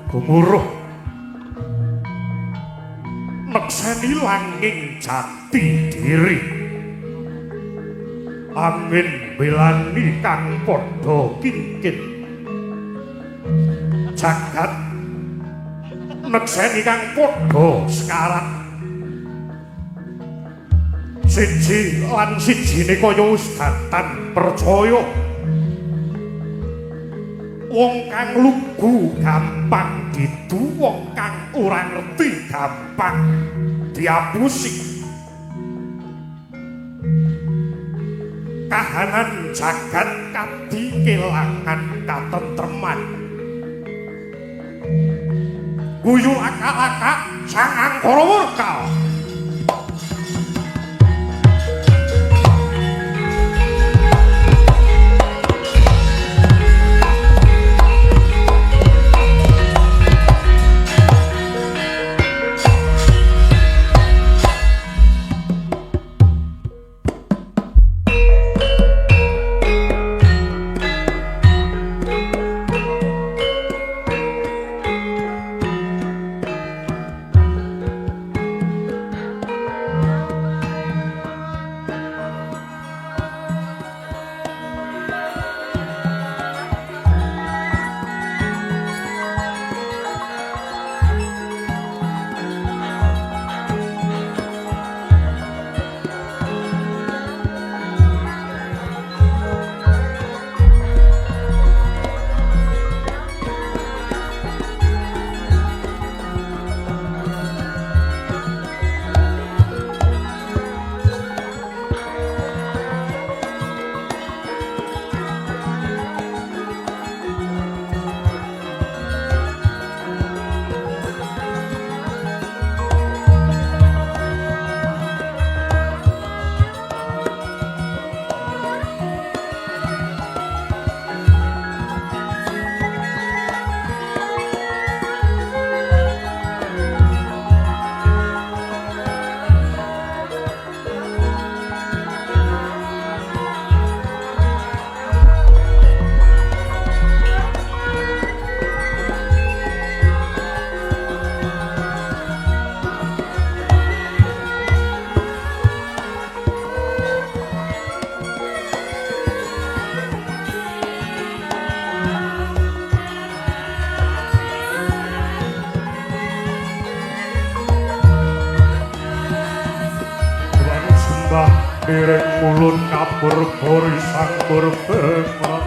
Gumuruh nekseni langing jati diri, angin belani kang padha kingkin, jagat nekseni kang padha sekarat, siji lan sijine kaya wis datan percaya. Wong kang lugu gampang didu, wong kang ora ngerti gampang diapusi. Kahanan jagat kadi kelangan katentreman. Guyu akak-akak sang angkara murka. Dereng mulun kapur bori sangkur bengot.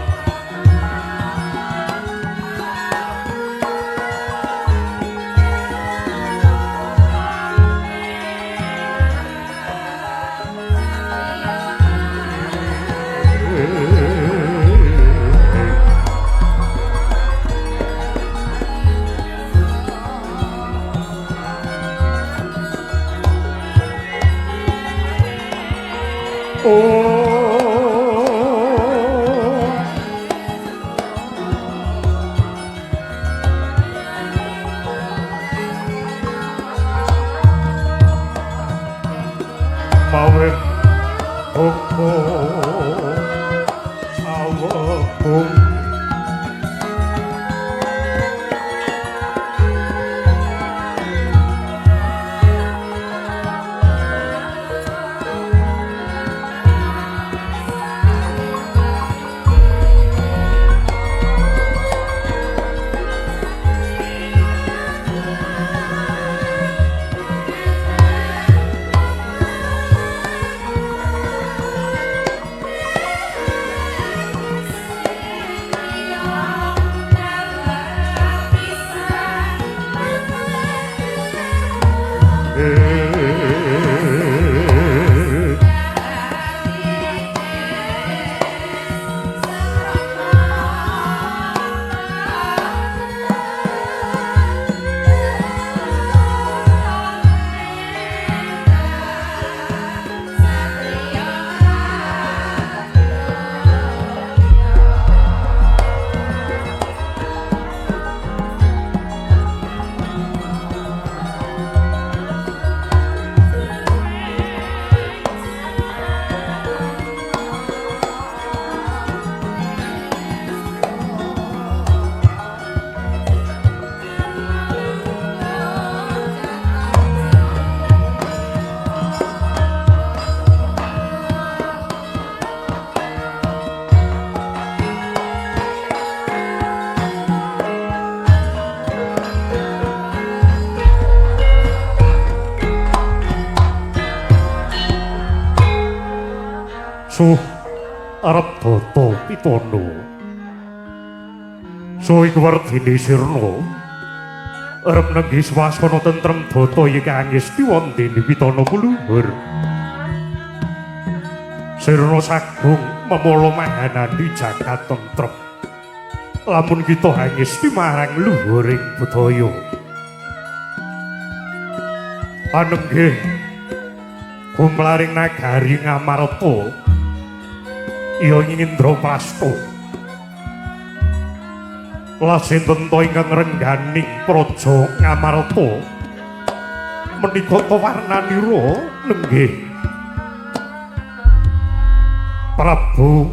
Suh arep data pitana. Suh iku werdine sirna. Arep nenggih swasana tentrem data iki angesti wondene pitana kuluhur. Sirna sagung memala mahanani jagat tentrem. Lamun kita angesti marang luhuring budaya. Anenggih gumlaring nagari Ngamarta. Ya ing Indraprasta. Lajeng tenta ingkang rengganing praja Ngamarta menika ta warnanira nenggih Prabu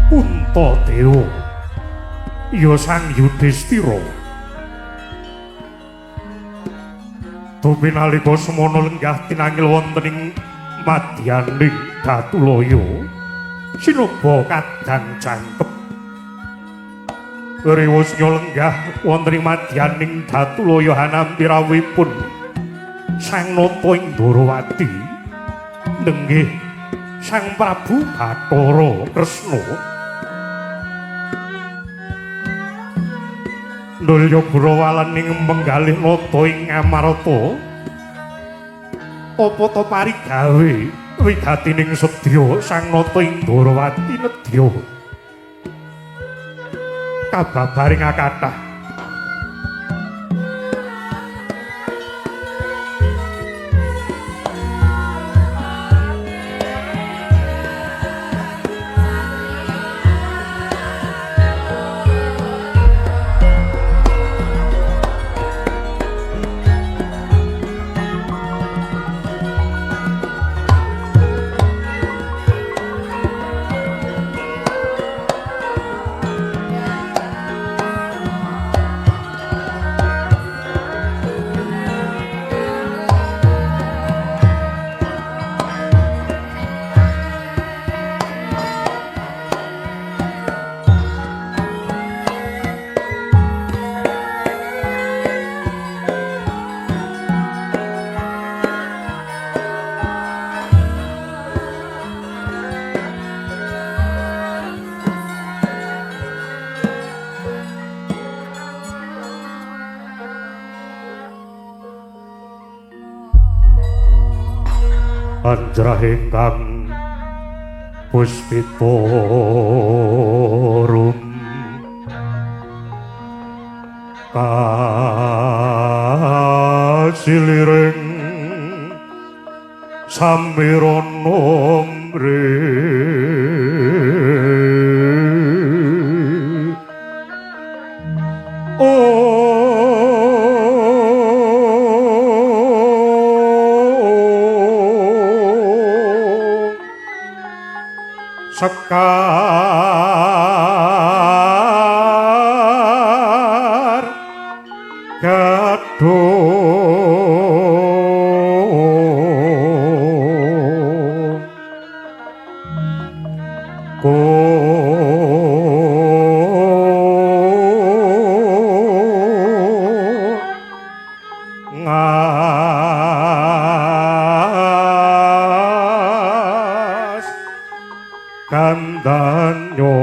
Puntadewa ya Sang Yudhistira. Dupi nalika semana lenggah tinangil wonten ing madyaning Datulaya sinaba kadang jangkep. Rewosnya lenggah wonten ing madyaning Datulaya hanampi rawuhipun Sang Nata ing Ndorowati nenggih Sang Prabu Bathara Kresna. Ndulya gurawalan ing menggalih nata ing Ngamarta apa ta parigawe wigatining sedya Sang Nata ing Ndorowati nedya kababaring akathah. Anjrah ingkang puspita rum kasiliring samirana mri Sekar gadung ngas kandanyo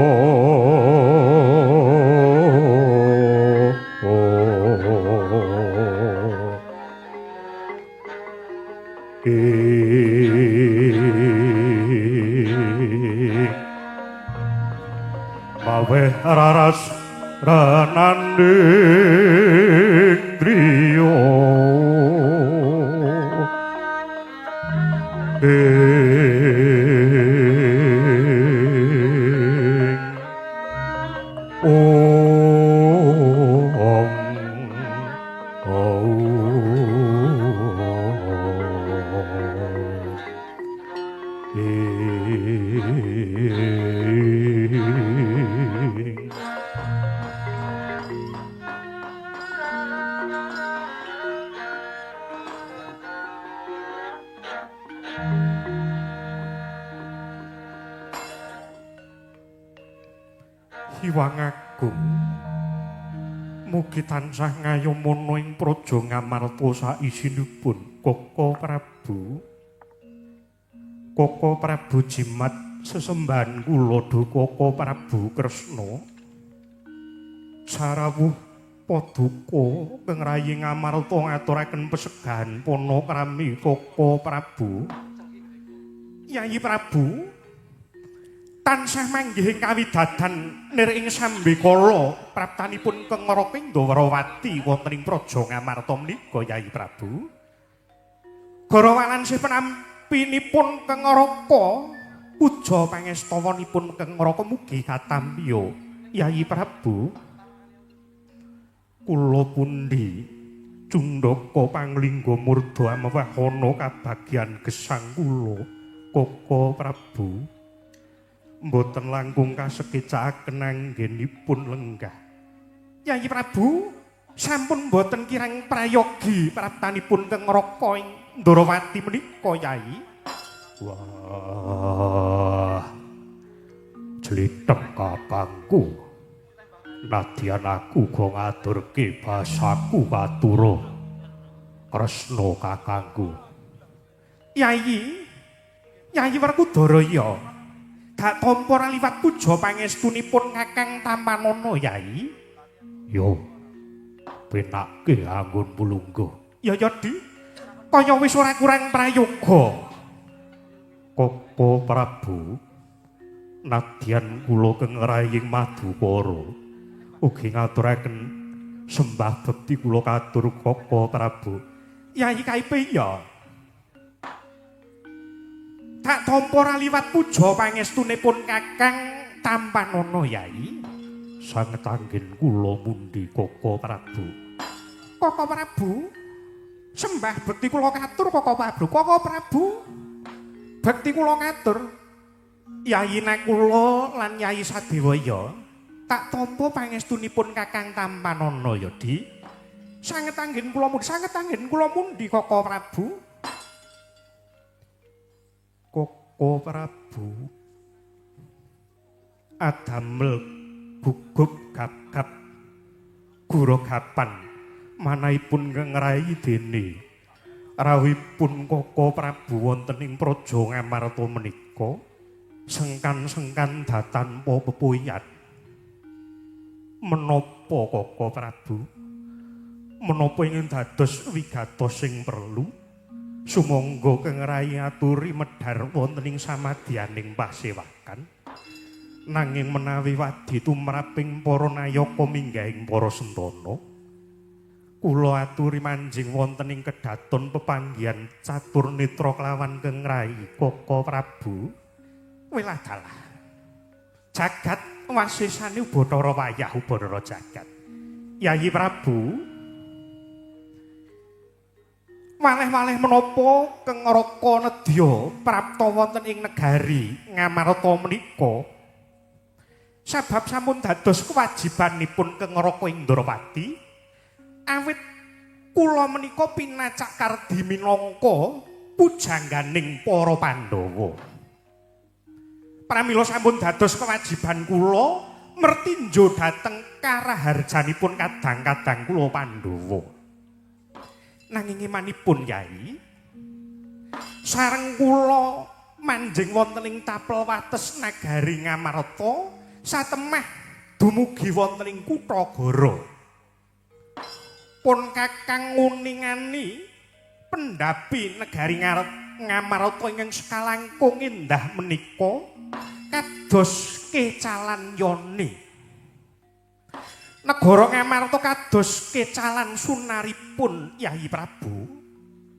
maweh raras renanding driya Hyang Agung Mugi tansah ngayomana ing praja Ngamarta saisinipun Koko Prabu. Koko Prabu jimat sesembahan kula duh Koko Prabu Kresna. Sarawuh paduka keng rayi Ngamarta ngaturaken pesegahan panakrami Koko Prabu. Yayi Prabu tansah manggih ing kawidadan nir ing sambekala praptanipun Keng Raka Ndwarawati wonten ing praja Ngamarta menika Yayi Prabu. Garawa lan penampinipun Keng Raka puja pangestawanipun Keng Raka mugi katampiya Yayi Prabu. Kula pundi cundaka panglingga murda amewahana kabagyan gesang kula Koko Prabu. Mboten langkung kasekecakaken anggenipun lenggah. Yayi Prabu sampun mboten kirang prayogi praptanipun Keng Raka ing Ndorowati menika Yayi. Wah. Jlithek kakangku. Nadyan aku go ngaturke basaku katura Kresna kakangku. Yayi, Yayi Werkudara ya. Gak tampa ra liwat puja pangestunipun Kakang Tampanana Yayi. Yo. Penake anggon pulungguh. Ya ya Di. Kaya wis ora kurang prayoga. Koko Prabu, nadyan kula keng raying Madukara ugi ngaturaken sembah bekti kula katur Koko Prabu. Yayi kaipe ya. Tak tampa ra liwat puja pangestunipun Kakang Tampanana Yayi. Sanget anggen kula mundi Koko Prabu. Koko Prabu, sembah bekti kula katur Koko Prabu. Koko Prabu, bekti kula katur. Yayi Nakula lan Yayi Sadewa ya. Tak tampa pangestunipun Kakang Tampanana ya, Di. Sanget anggen kula mundi, sanget anggen kula mundi Koko Prabu. Koko Prabu adamel gugup gagap gurogapan manahipun ngerayi dene rawuhipun Koko Prabu wonten ing praja Ngamarta menika sengkan-sengkan datanpa pepuyan. Menapa Koko Prabu? Menapa ingin dados wigatos sing perlu? Sumangga keng rayi aturi medhar wonten ing samadyaning pasewakan. Nanging menawi wadi tumraping para nayaka minggahing para sentana, kula aturi manjing wonten ing kedaton pepanggihan catur netra kelawan keng rayi Koko Prabu. Welah dalah. Jagat wasesane Bathara wayah Bathara jagat. Yayi Prabu, waleh-waleh menapa Keng Raka nedya prapta wonten ing negari Ngamarta menika? Sabab sampun dados kewajibanipun Keng Raka ing Ndrawati, awit kula menika pinacak kardi minangka pujangganing para Pandhawa. Pramila sampun dados kewajiban kula mertinjo dhateng karaharjanipun kadang-kadang kula Pandhawa. Nanging imanipun Yai, sareng kula manjing wonten ing tapel wates nagari Ngamarta satemah dumugi wonten ing kutha Goro. Pun Kakang nguningani pendhapi negari Ngamarta ingkang sekalangkung endah menika kados kecalan yoni. Negara Ngamarta kados kecalan sunaripun Yayi Prabu.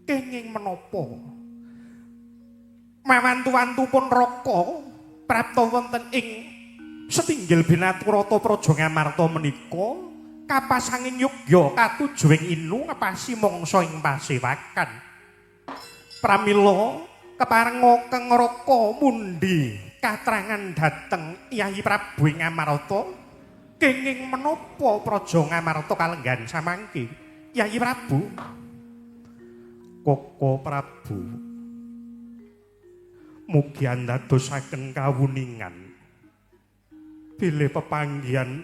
Kenging menapa? Mawantu-wantupun raka prapta wonten ing setinggil Binaturata Praja Ngamarta menika kapasanging yogya katujuing inu ngepasi mangsa ing pasewakan. Pramila keparenga Keng Raka mundi katrangan dhateng Yayi Prabu ing Ngamarta. Kenging menapa Praja Ngamarta kalenggan samangke Yayi Prabu? Koko Prabu, mugi andadosaken kawuningan bilih pepanggihan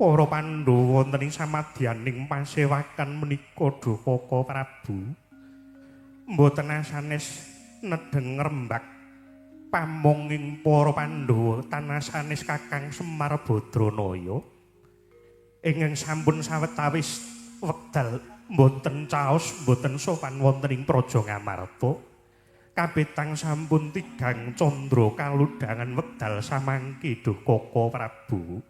Para Pandhawa wonten ing samadyaning pasewakan menika duh Kaka Prabu. Mboten asanes nedheng ngrembak pamonging para Pandhawa tanah sanes Kakang Semar Badranaya. Ingkang sampun sawetawis wekdal mboten caos mboten sopan wonten ing Praja Ngamarta. Kabetang sampun tigang candra kaludhangan wekdal samangke duh Kaka Prabu.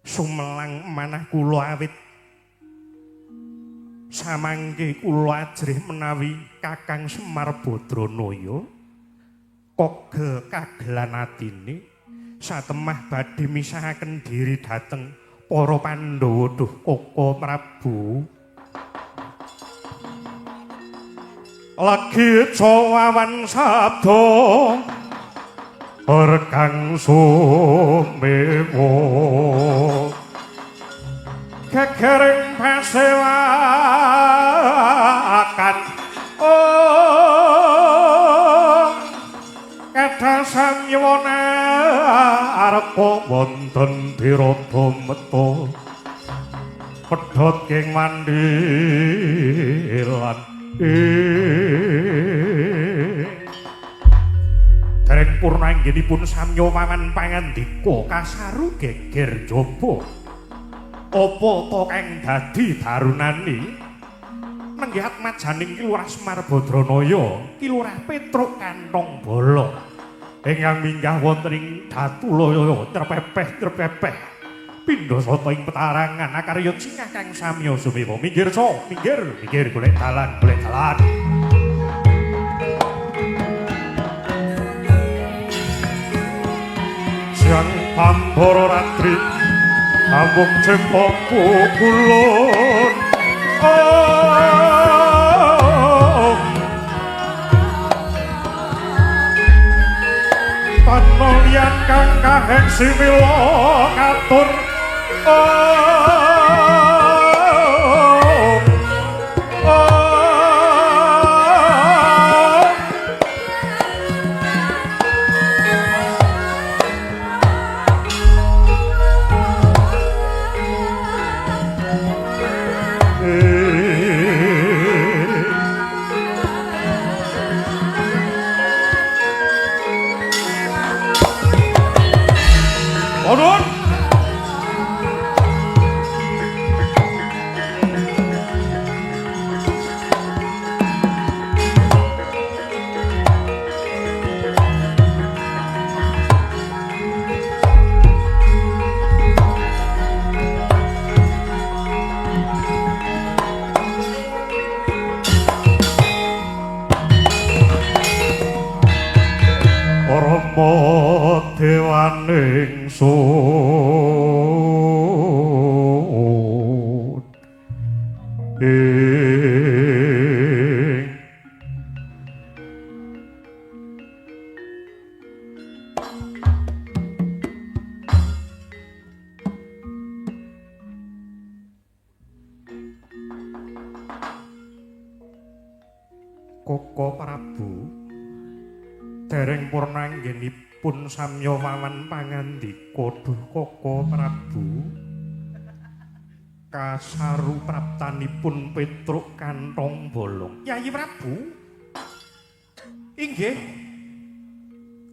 Sumelang manah kula awit samangke kula ajrih menawi Kakang Semar Badranaya kogel kagelan atine satemah badhe misahaken diri dhateng para Pandhawa duh Kaka Prabu. Lagi cawawan sabda Rekang sumewa gegering pasewakan oh kathah samyana arpa wonten tirada meta pedhot ing mandilan dereng purna anggenipun samya wawan pangandika kasaru geger jaba. Apa ta kang dadi darunane? Nenggih atmajaning Ki Lurah Semar Badranaya, Ki Lurah Petruk Kantong Bolong ingkang minggah wonten ing Datulaya trepepeh-trepepeh pindha sata ing petarangan akarya cingah kang samya sumewa. Minggir so, minggir, minggir golek dalan, golek dalan. Siang pambara ratri amung cempa pukulun oh tanah liyan kang kaheksi mila katur oh oh dewaning sun ing Kaka Prabu dereng purna anggenipun samya wawan pangandika duh Kaka Prabu kasaru praptanipun Petruk Kantong Bolong. Yayi Prabu inggih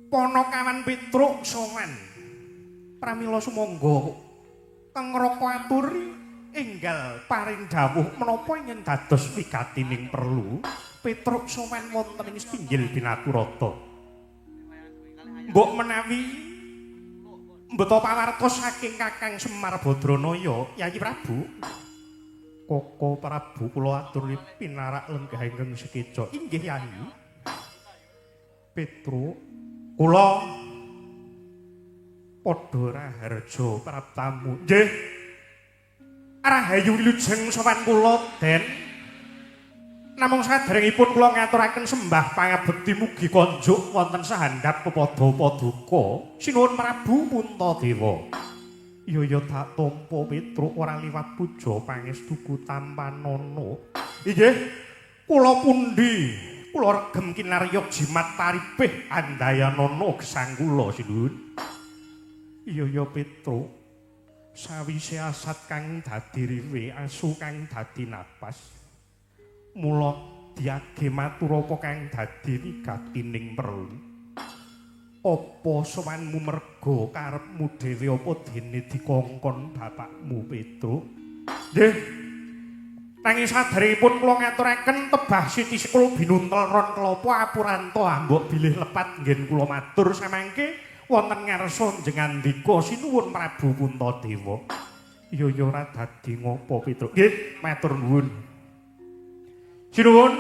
ponokawan Petruk sowan pramila sumangga kengraka aturi enggal paring dawuh menapa ingkang dados wigatining perlu Petruk sowan wonten ing setinggil Binaturata. Mbok menawi mbeta pawarta saking Kakang Semar Badranaya, Yayi Prabu. Kaka Prabu kula aturi pinarak lenggah ingkang sekeca. Inggih Yayi. Petruk kula padha raharja praptamu. Nggih. Rahayu wilujeng sowan kula, Den. Namung saderengipun kula ngaturaken sembah pangabekti mugi konjuk wonten sahandap pepada paduka. Sinuwun Prabu Puntadewa. Iya ya tak tampa Petruk ora liwat puja pangestuku tampanana. Inggih, kula pundi? Kula regem kinarya jimat taripih andayanana gesang kula sinuwun. Iya ya Petruk. Sawise asat kang dadi riwe, asu kang dadi napas. Mula diage matur apa kang dadi wigatining perlu. Apa sowanmu merga karepmu dhewe apa dene dikongkon bapakmu Petruk? Nggih. Nanging saderengipun kula ngaturaken tebah siti sekul binuntel ron kelapa apuranta ambok bilih lepat nggen kula matur samangke wonten ngarsa njengandika sinuwun Prabu Puntadewa. Ya ya ora dadi ngopo Petruk. Nggih, matur nuwun. Sinuwun,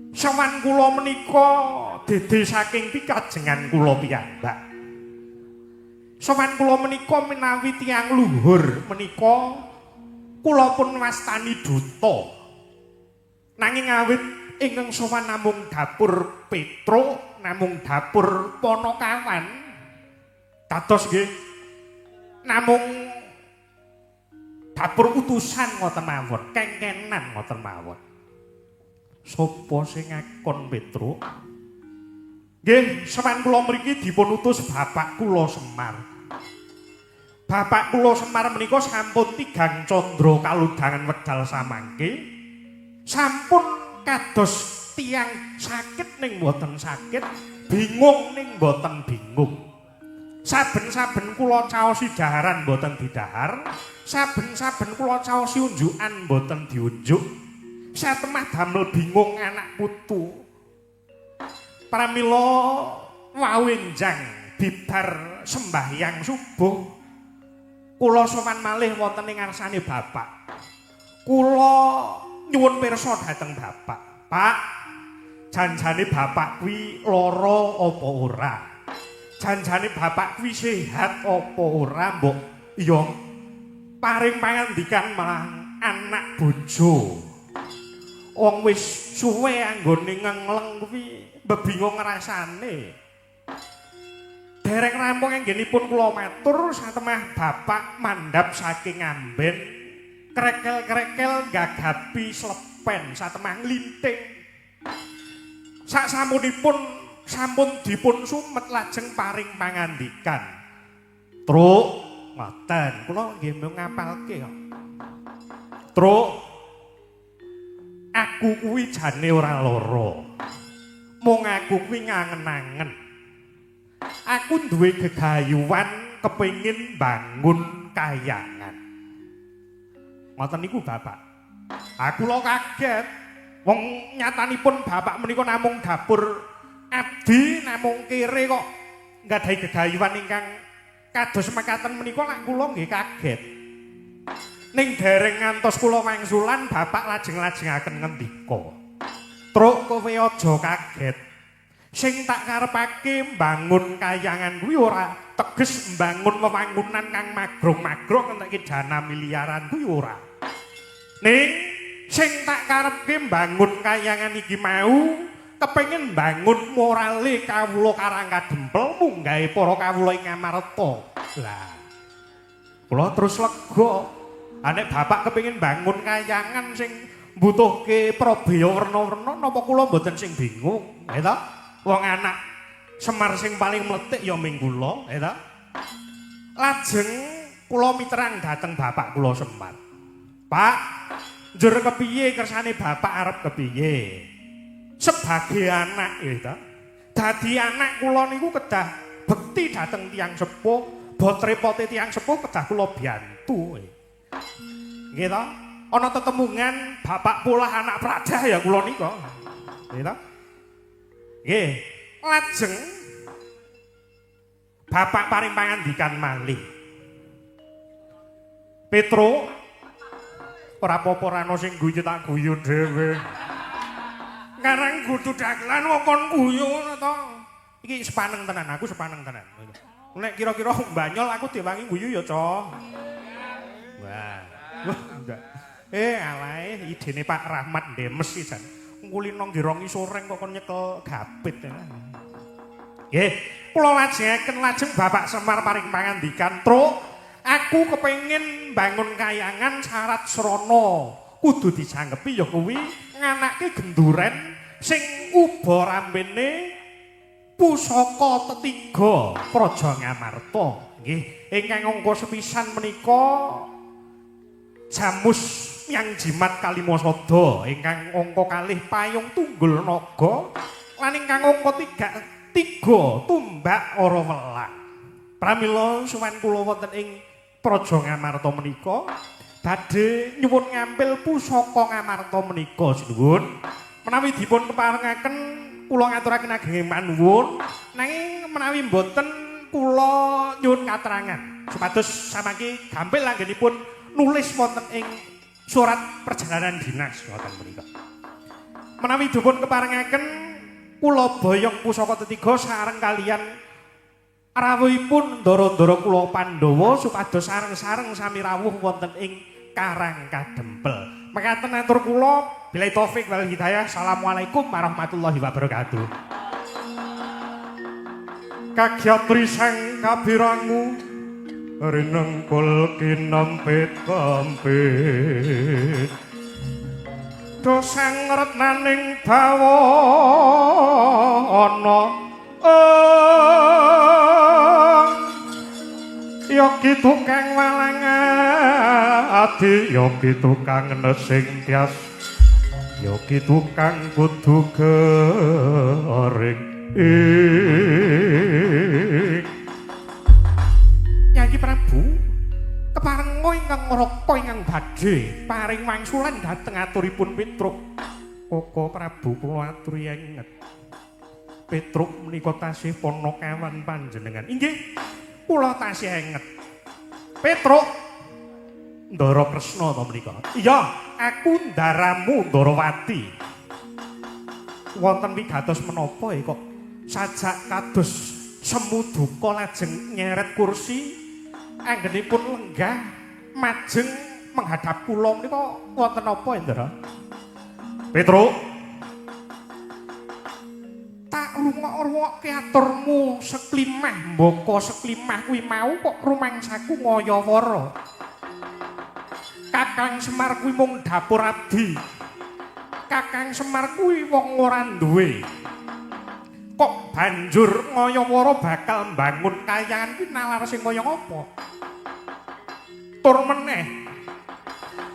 sowan kula menika dede saking pikajengan kula piyambak. Sowan kula menika menawi tiyang luhur menika kula pun wastani duta. Nanging awit ingkang sowan namung dapur Petruk, namung dapur Ponokawan. Dados nggih namung dapur utusan ngoten mawon, kengkenan ngoten mawon. Sopo sing ngakon Petruk? Nggih, sowan kula mriki dipun utus bapak kula Semar. Bapak kula Semar menika sampun tigang candra kalodhangan wedal samangke. Sampun kados tiyang sakit ning mboten sakit, bingung ning mboten bingung. Saben-saben kula caosi daharan mboten didahar, saben-saben kula caosi unjukan mboten diunjuk. Satemah damel bingung anak putu. Pramila wau enjang bibar sembahyang subuh kula sowan malih wonten ing ngarsane bapak. Kula nyuwun pirsa dhateng bapak. Pak, janjane bapak kuwi lara apa ora? Janjane bapak kuwi sehat apa ora? Mbok ya paring pangandikan marang anak bojo. Wong wis suwe anggone ngengleng kuwi bebingung rasane. Dereng rampung anggenipun kula matur satemah bapak mandhap saking amben krekel-krekel gagapi slepen satemah nglinting. Sak samunipun sampun dipun sumet lajeng paring pangandikan. Truk, ngoten, kula nggih mung ngapalke kok. Truk, aku kuwi jane ora lara. Mung aku kuwi ngangen-angen. Aku duwe gegayuhan kepengin bangun kayangan. Ngoten niku bapak. Aku lho kaget. Wong nyatanipun bapak menika namung dapur abdi namung kere kok nggadahi gegayuhan ingkang kados mekaten menika lak kula nggih kaget. Ning dereng ngantos kula wangsulan bapak lajeng-lajengaken ngendika. Truk, kowe aja kaget. Sing tak karepake mbangun kayangan kuwi ora teges mbangun wewangunan kang magrong-magrong entekke dana miliaran kuwi ora. Ning sing tak karepke mbangun kayangan iki mau kepengin mbangun morale kawula Karang Kadempel munggahe para kawula ing Ngamarta. Lah, kula terus lega. Ah, nek bapak kepengin bangun kayangan sing mbutuhke prabeya werna-werna napa kula mboten sing bingung, ya ta? Wong anak Semar sing paling mletik ya ming kula, ya ta? Lajeng kula miterang dhateng bapak kula Semar. Pak, njur kepiye kersane bapak arep kepiye? Sebagai anak ya ta. Dadi anak kula niku kedah bekti dhateng tiyang sepuh, bot repote tiyang sepuh kedah kula biyantu. Nggih ta? Ana tetemungan bapak polah anak pradah ya kula nika. Nggih ta? Nggih. Lajeng bapak paring pangandikan malih. Petro, ora apa-apa ora ana sing guyu tak guyu dhewe. Ngarang kudu dagelan wong kon guyu ngono to. Iki sepaneng tenan, aku sepaneng tenan. Nek kira-kira banyol aku diwangi guyu ya, Cok. Wah. Wah, enggak. Alae idene Pak Rahmat Demes iki jan. Kulino nggih soreng kok kon nyekel gapit. Nggih, kula lajengaken lajeng Bapak Semar paring pangandikan, "Truk, aku kepengin bangun kayangan syarat srana kudu dijangkepi ya kuwi nganake genduren sing uba rambene pusaka tetiga Praja Ngamarta." Nggih, ingkang angka sepisan menika Jamus Yang Jimat Kalimasada, ingkang angka kalih Payung Tunggul Naga, lan ingkang angka 3 Tumbak Ora Welak. Pramila sowan kula wonten ing Praja Ngamarta menika badhe nyuwun ngampil pusaka Ngamarta menika sinuwun. Menawi dipun keparengaken kula ngaturaken ageng panuwun, nanging menawi mboten kula nyuwun katerangan supados samangke gampil anggenipun nulis wonten ing surat perjalanan dinas ngoten menika. Menawi dipun keparengaken kula boyong pusaka tetiga sareng kalian rawuhipun ndara-ndara kula Pandhawa supados sareng-sareng sami rawuh wonten ing Karang Kadempel. Mekaten atur kula, billahi taufik wal hidayah. Assalamualaikum warahmatullahi wabarakatuh. Kagyatri sang kabirangu rinengkul kinampit-kampit. Dosang retnaning bawana yogi tukang walang adi, yogi tukang nesing tias, yogi tukang kudu gering. Yai Prabu keparenga ingkang ngraka ingkang badhe paring wangsulan dhateng aturipun Petruk. Koko Prabu kula aturi enget. Petruk menika tasih panakawan panjenengan. Inggih, kula tasih enget. Petruk Ndara Kresna to menika. Iya, aku ndaramu Ndarawati. Wonten wigatos menapa kok sajak kados semu duka lajeng nyeret kursi anggenipun lenggah majeng menghadap kula menika wonten apa Ndara? Petruk, tak rungok-rungokke aturmu seklimah mbaka seklimah kuwi mau kok rumangsaku ngayawara. Kakang Semar kuwi mung dapur abdi. Kakang Semar kuwi wong ora duwe. Kok banjur ngayawara bakal mbangun kayangan kuwi nalar sing kaya ngapa? Tur meneh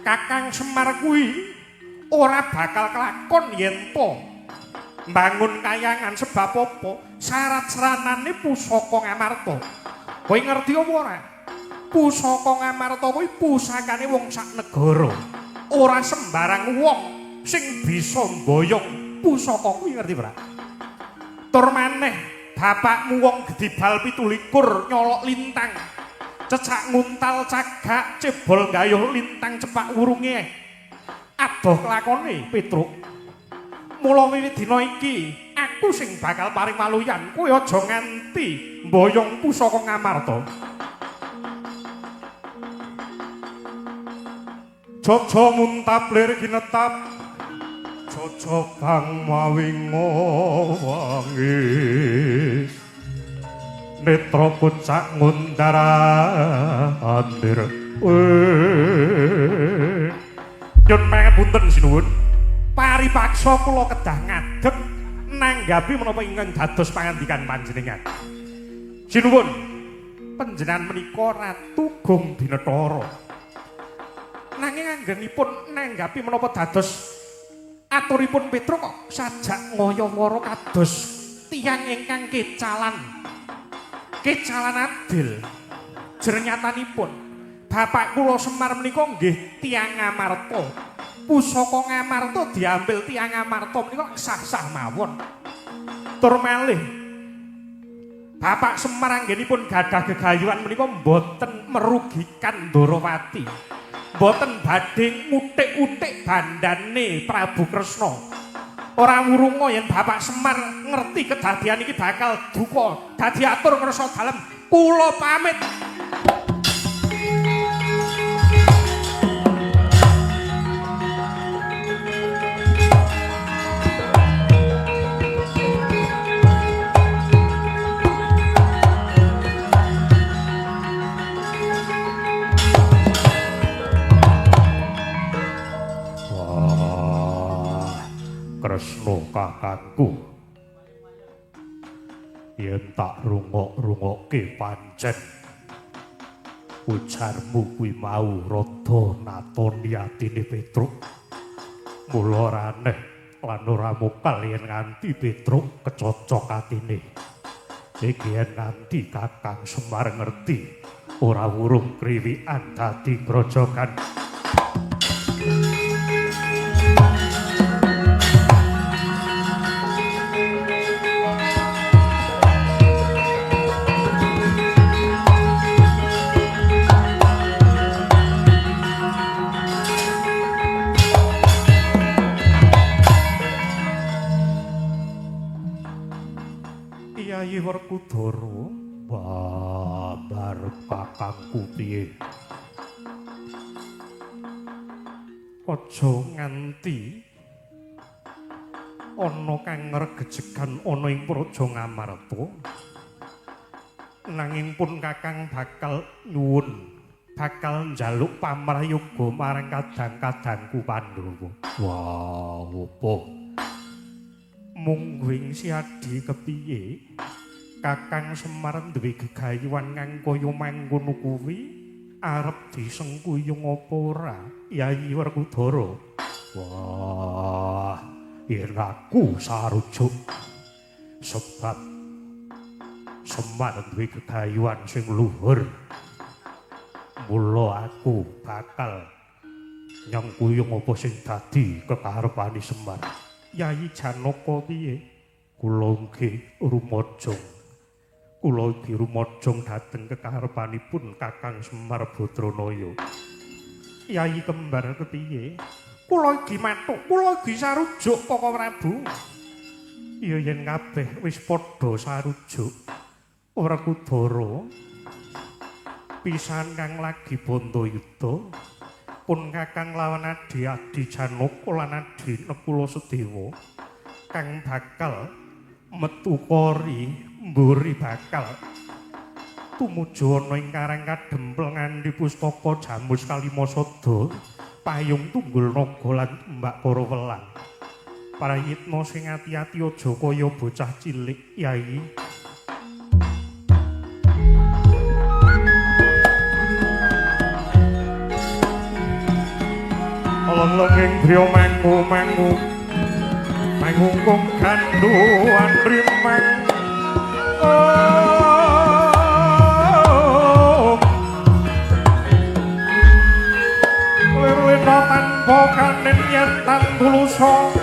Kakang Semar kuwi ora bakal kelakon yen to mbangun kayangan sebab apa? Syarat seranane pusaka Ngamarta. Kowe ngerti apa ora? Pusaka Ngamarta kuwi pusakane wong sak negara. Ora sembarang wong sing bisa mboyong pusaka kuwi, ngerti ora? Tur maneh bapakmu wong gedibal 27 nyolok lintang. Cecak nguntal cagak cebol gayuh lintang cepak wurunge. Adoh kelakone Petruk. Mula wiwit dina iki aku sing bakal paring waluyan, kowe aja nganti mboyong pusaka Ngamarta. Jojo muntap lir kinetap, jojo bang mawi ngowangi, netra pucak ngundara andir. Nyun pangapunten sinuwun. Paripaksa kula kedah ngadeg nanggapi menapa ingkang dados pangandikan panjenengan. Sinuwun, panjenengan menika Ratu Gong Binetara. Nanging anggenipun nanggapi menapa dados aturipun Petruk kok sajak ngayawara kados tiyang ingkang kecalan. Kecalan adil. Jernyatanipun bapak kula Semar menika nggih tiyang Ngamarta. Pusaka Ngamarta diambil tiyang Ngamarta menika sah-sah mawon. Tur malih Bapak Semar anggenipun gadah gegayuhan menika mboten merugikan Ndarawati. Mboten badhe ngutik-utik bandane Prabu Kresna. Ora wurunga yen Bapak Semar ngerti kedadian iki bakal duka. Dadi atur ngrasa dalem, kula pamit. Kresna kakangku, yen tak rungok-rungokke pancen Ujarmu kuwi mau rada natoni atine Petruk. Mula ora aneh lan ora mokal yen nganti Petruk kecocok atine. Iki yen nganti Kakang Semar ngerti ora wurung kriwikan dadi grojogan. Yayi Werkudara, babar kakangku piye? Aja nganti ana kang ngregejegan ana ing Praja Ngamarta. Nanging pun kakang bakal nyuwun, bakal njaluk pamrayoga marang kadang-kadangku Pandhawa. Wah, opo? Mungguing siadi kepiye? Kakang Semar duwe gegayuhan kang kaya mangkono kuwi arep disengkuyung apa ora Yayi Werkudara? Wah, yen aku sarujuk sebab Semar duwe gegayuhan sing luhur. Mula aku bakal nyengkuyung apa sing dadi kekarepane Semar. Yayi Janaka piye? Kula nggih rumajang. Kula ugi rumajang dhateng kekarepanipun Kakang Semar Badranaya. Yayi Kembar kepiye? Kula ugi matuk, kula ugi sarujuk Koko Prabu. Ya yen kabeh wis padha sarujuk, Werkudara pisan kang lagi bandayuda pun Kakang lawan adi-adi Janaka lan adi Nekula Sedewa kang bakal metu kori mburi bakal tumuju ana ing Karang Kadempel nganti pustaka Jamus Kalimasada payung tunggul naga lan mbak para welang. Prayitna sing ati-ati aja kaya bocah cilik Yai. Lelenging griya mangu-mangu mangungkung ganduan rimang. Oh, lirlina tanpa kanen yen tan tulusa.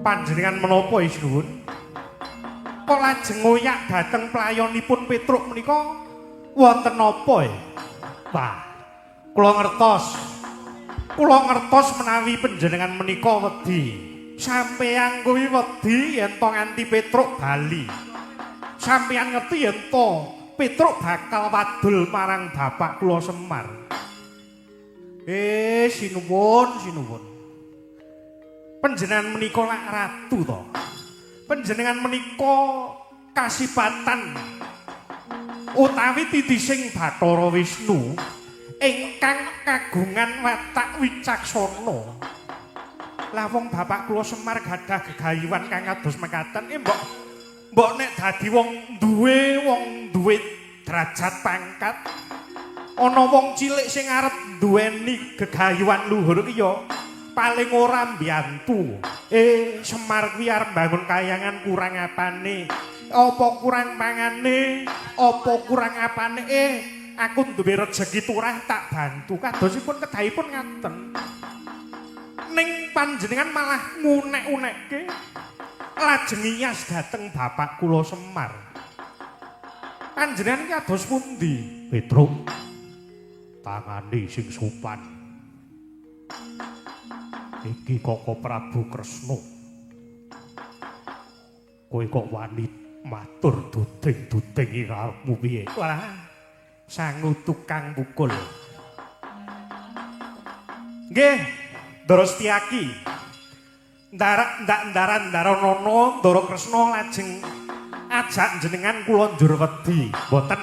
Panjenengan menapa sinuwun? Kok lajeng ngoyak dhateng playonipun Petruk menika wonten napa e? Wah, kula ngertos. Kula ngertos menawi panjenengan menika wedi. Sampeyan kuwi wedi yen to nganti Petruk bali. Sampeyan ngerti yen to Petruk bakal wadul marang bapak kula Semar. Sinuwun, sinuwun. Panjenengan menika lak ratu to. Panjenengan menika kasipatan utawi titising Bathara Wisnu ingkang kagungan watak wicaksana. Lah wong bapak kula Semar gadah gegayuhan kang kados mekaten, mbok nek dadi wong duwe derajat pangkat, ana wong cilik sing arep duweni gegayuhan luhur ki ya paling ora mbiyantu. Semar kuwi arep mbangun kayangan kurang apane? Apa kurang mangane? Apa kurang apane? Aku duwe rejeki turah tak bantu. Kadosipun kedahipun ngaten. Ning panjenengan malah ngunek-unekke lajeng iyas dhateng bapak kula Semar. Panjenengan kados pundi? Petruk, tangane sing sopan. Iki Koko Prabu Kresna. Kowe kok wani matur duding-duding iki karepmu piye? Wah, sangu tukang pukul. Nggih, Ndara Setyaki. Ndarak ndak ndaran ndaranana Ndara Kresna lajeng ajak jenengan kula njur wedi. Mboten.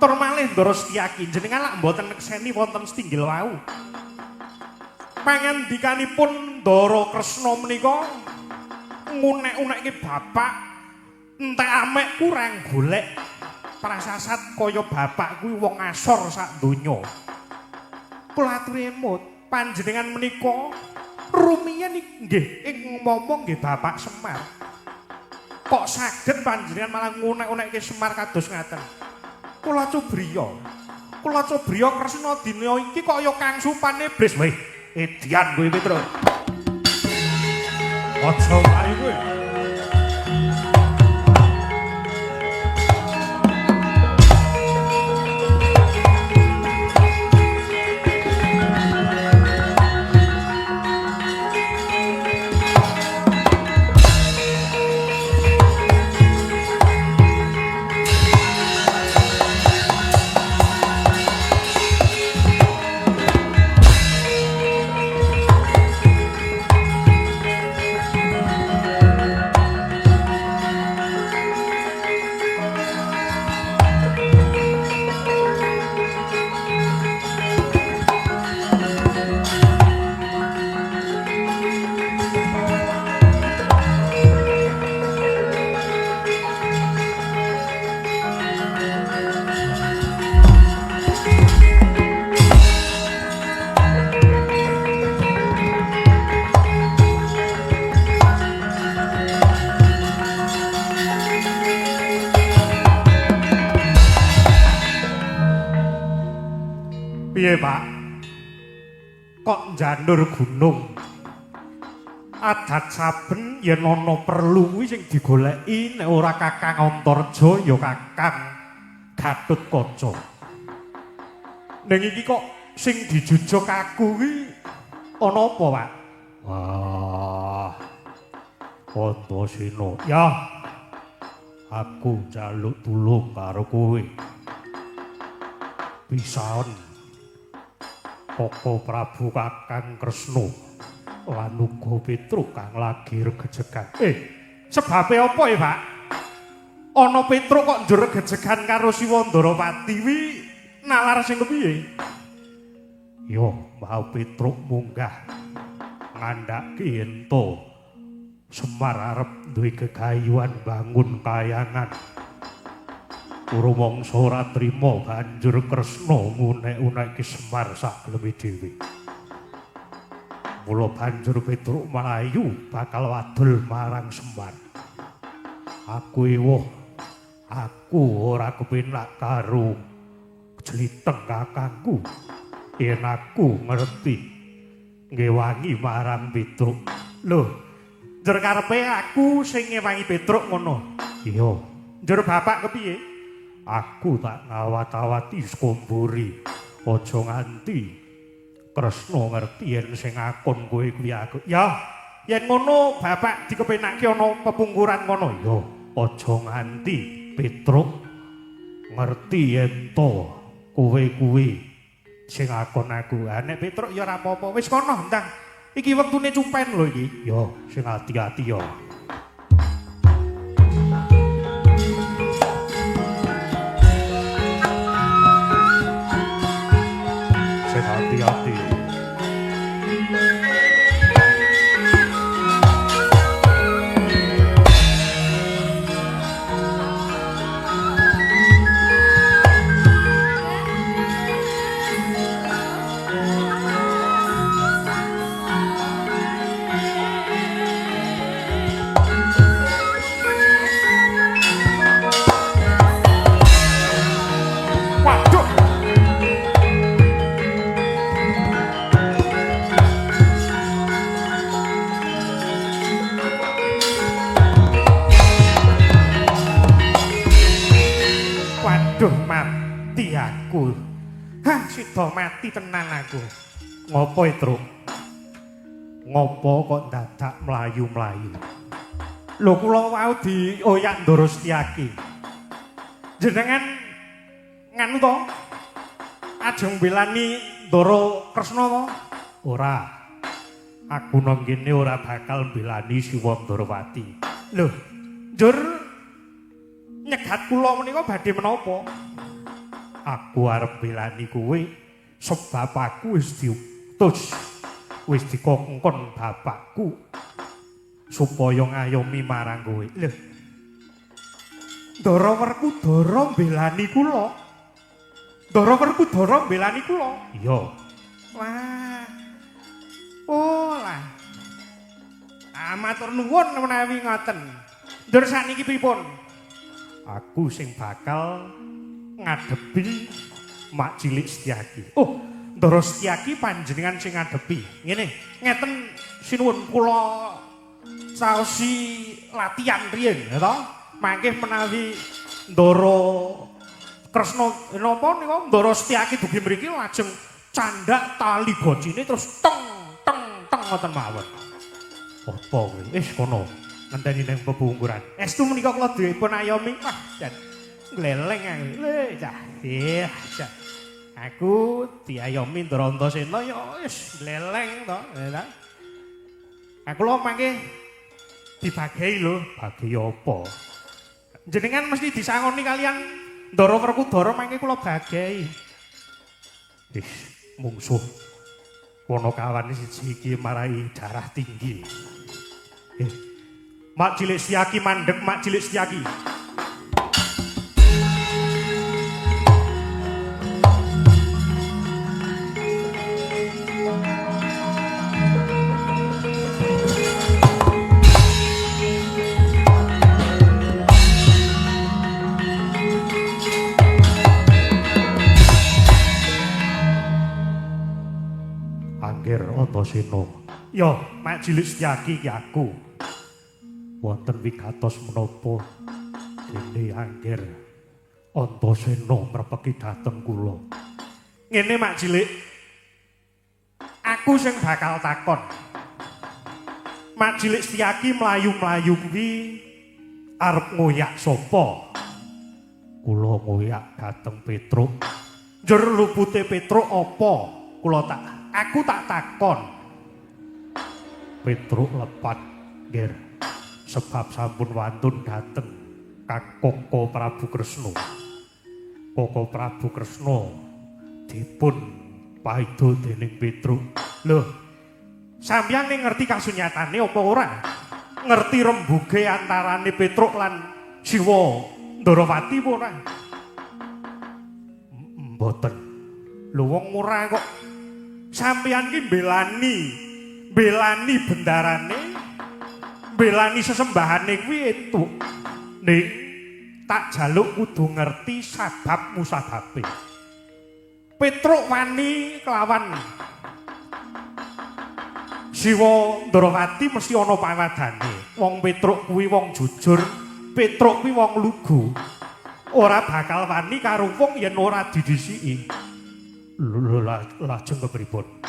Tur malih Ndara Setyaki, jenengan lak mboten nekseni wonten setinggil wau. Pangandikanipun Ndara Kresna menika ngunek-unekke bapak entek amek kurang golek prasasat kaya bapak kuwi wong asor sak donya. Kula aturi emut panjenengan menika rumiyin nggih ing ngomong nggih Bapak Semar. Kok saged panjenengan malah ngunek-unekke Semar kados ngaten? Kula cubriya. Kula cubriya Kresna dina iki kaya kang supane iblis. Weh, edian kowe Petruk. Aja wae kowe. Piye, Pak? Kok njanur gunung? Adat saben yen ana perlu kuwi sing digoleki nek ora Kakang Antarja ya Kakang Gatotkaca. Ning iki kok sing dijujug aku kuwi ana apa, Pak? Wah. Antasena. Ya. Aku njaluk tulung karo kowe. Pisaon Koko Prabu Kakang Kresna lan uga Petruk kang lagi regejegan. Sebabe apa ya, Pak? Ana Petruk kok njur regejegan karo Siwa Ndarapati kuwi nalar sing kepiye? Yo, mau Petruk munggah ngandhake yen to Semar arep duwe gegayuhan bangun kayangan. Rumangsa ora trima banjur Kresna ngunek-unekke Semar sakleme dhewe. Mula banjur Petruk mlayu bakal wadul marang Semar. Aku ewuh, aku ora kepenak karo jliteng kakangku. Yen aku ngerti ngewangi marang Petruk. Lho, njur karepe aku sing ngewangi Petruk ngono. Iya. Njur bapak kepiye? Aku tak ngawat-awati saka mburi. Aja nganti Kresna ngerti yen sing ngakon kowe kuwi aku. Ya, yen ngono bapak dikepenake ana pepungkuran ngono. Ya, aja nganti Petruk ngerti yen to kowe kuwi sing ngakon aku. Ha nek Petruk ya ora apa-apa. Wis kono ndang. Iki wektune cumpen lho iki. Ya, sing ati-ati ya. Sing ati-ati. Waduh. Waduh, mati aku. Hah, sida mati tenan aku. Ngopo, Truk? Ngopo kok dadak mlayu-mlayu? Lho kula wau dioyak Ndara Setyaki. Jenengan nganu to? Ajeng mbelani Ndara Kresna to? Ora. Aku nang kene ora bakal mbelani Siwa Ndarawati. Lho, njur nyegat kula menika badhe menapa? Aku arep mbelani kowe sebab aku wis diutus, wis dikongkon bapakku supaya ngayomi marang kowe. Lho. Ndara Werkudara mbelani kula. Ndara Werkudara mbelani kula. Iya. Wah. Oh lah. Ah, matur nuwun menawi ngoten. Ndur sakniki pripun? Aku sing bakal ngadepi Mak Cilik Setyaki. Oh, Ndara Setyaki panjenengan sing ngadepi. Ngene, ngeten sinuwun kula saosi latihan riyin, ya to? Mangke menawi Ndara Kresna napa nika Ndara Setyaki dugi mriki lajeng candhak tali gocine terus teng teng teng ngoten mawon. Apa kuwi? Wis kono ngenteni ning pepungkuran. Estu menika kula dipun ayomi. Wah, jan gleleng aku. Le, cah. Iya, cah. Aku diayomi Ndara Antasena ya wis gleleng to, ya ta. Aku lho mangke dibagei lho, bagi apa? Jenengan mesti disangoni kalian Ndara Werkudara mangke kula bagei. Ih, mungsuh Ponokawan siji iki marai darah tinggi. Mak Cilik Setyaki mandek, Mak Cilik Setyaki. Angger Antasena. Ya, Mak Cilik Setyaki iki aku. Wonten wigatos menapa dene Angger Antasena mrepeki dhateng kula. Ngene Mak Cilik. Aku sing bakal takon. Mak Cilik Setyaki mlayu-mlayu kuwi arep ngoyak sapa? Kula ngoyak dhateng Petruk. Njur lupute Petruk apa? Kula tak aku tak takon. Petruk lepat, nggih. Sebab sampun wantun dhateng Kakoko Prabu Kresna. Koko Prabu Kresna dipun paida dening Petruk. Lho, sampeyan ning ngerti kasunyatane apa ora? Ngerti rembuge antarane Petruk lan Siwa Ndarawati apa ora? Mboten. Lho wong ora kok sampeyan ki belani bendarane, belani sesembahane kuwi entuk. Ning tak jaluk kudu ngerti sabab musababe. Petruk wani kelawan Siwa Siwa Ndrawati mesti ana pawadane. Wong Petruk kuwi wong jujur, Petruk kuwi wong lugu. Ora bakal wani karo wong yen ora didhisiki. Lho lajeng kepripun?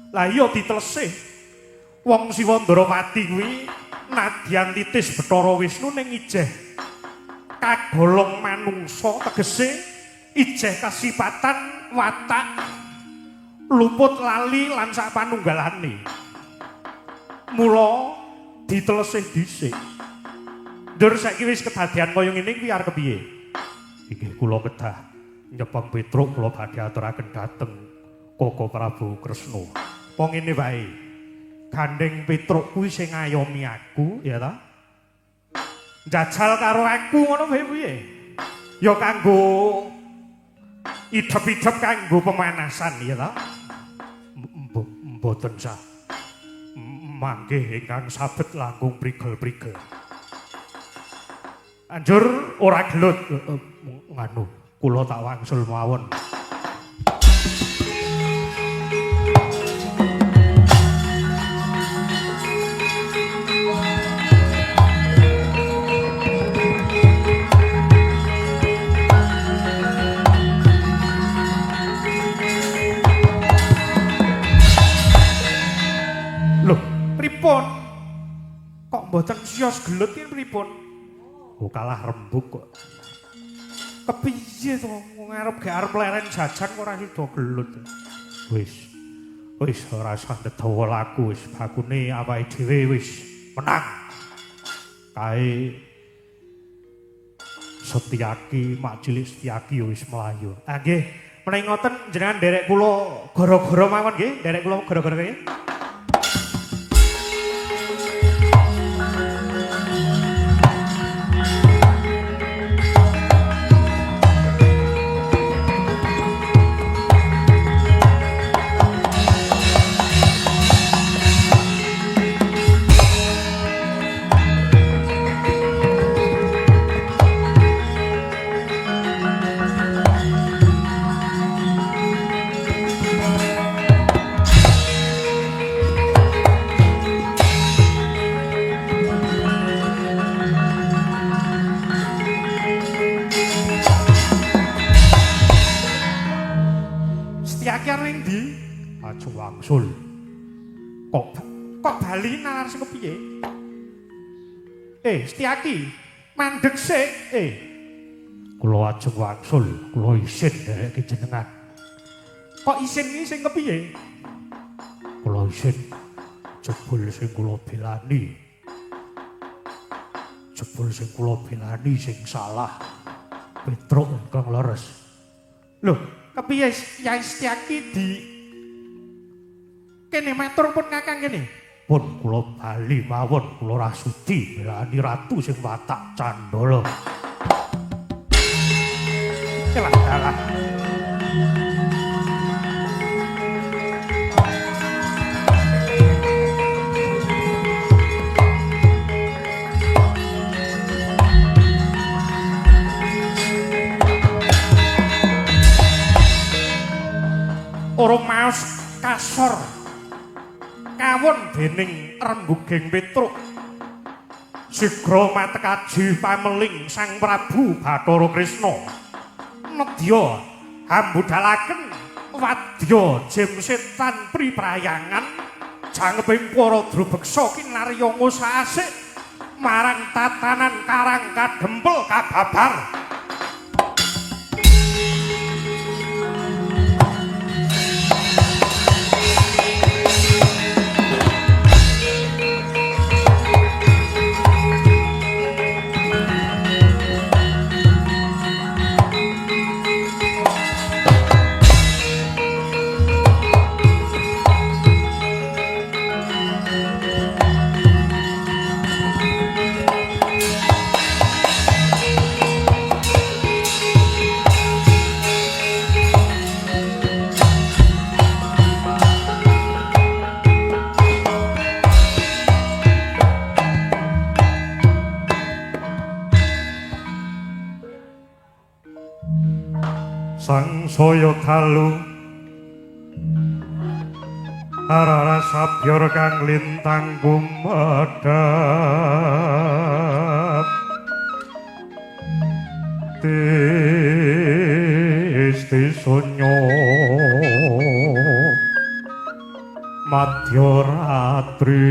Lah iya ditelesih. Wong Siwa Ndrawati kuwi nadyan titis Bathara Wisnu ning ijeh kagolong manungsa, tegese ijeh kasipatan watak luput lali lan sak panunggalane. Mula ditelesih dhisik. Ndur saiki wis kedadian kaya ngene kuwi arep kepiye? Inggih kula kedah nyepeng Petruk, kula badhe aturaken dhateng Koko Prabu Kresna. Apa ngene wae? Gandeng Petruk kuwi sing ngayomi aku, ya ta? Njajal karo aku ngono wae piye? Ya kanggo idhep-idhep kanggo pemanasan, ya ta? Mboten sah. Mangke ingkang sabet langkung prigel-prigel. Anjur ora gelut nganu, kula tak wangsul mawon. Loh, pripun? Kok mboten sios gelut iki pripun? Oh, kalah rembug kok. Kepiye to wong arep gak arep leren jajan kok ora sida gelut. Wis. Wis ora usah ndedawa laku wis bakune awake dhewe wis menang. Kae Setyaki, mak cilik Setyaki wis mlayu. Ah nggih, menawi ngoten jenengan nderek kula gara-gara mawon nggih, nderek kula gara-gara nggih. Wangsul. Kok bali nalar sing kepiye? Setyaki, mandeg sik. Kula ajeng wangsul, kula isin ndereke jenengan. Kok isin iki sing kepiye? Kula isin jebul sing kula belani. Jebul sing kula belani sing salah. Petruk ingkang leres. Lho, kepiye Yai Setyaki di kene matur pun kakang kene. Pun kula bali mawon, kula ora sudi belani ratu sing watak candala. Elah dalah. Ora maos kasor kawon dening rembuging Petruk. Sigra matekaji pameling Sang Prabu Bathara Kresna. Nedya hambudalaken wadya jem setan priprayangan jangkeping para drubeksa kinarya ngusa asik marang tatanan karang kadempel kababar. Sangsaya dalu Rara sabyor kang lintang gumedhap Tisti sunyo madyaratri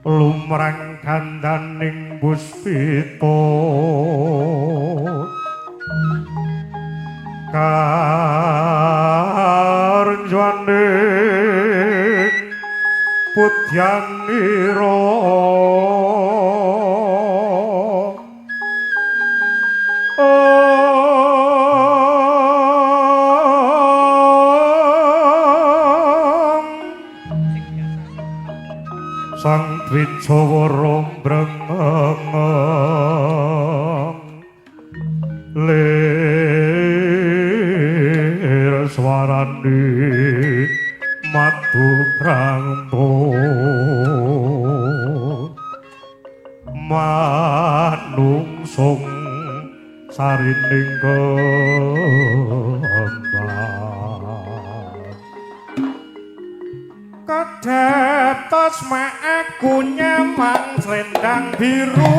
lumrang gandaning puspita karjaning putyanira Sang Dwijawara mbrengeng lir swarane madu prangto manungsung sarining kembang kedhep tasma aku nyamang selendang biru.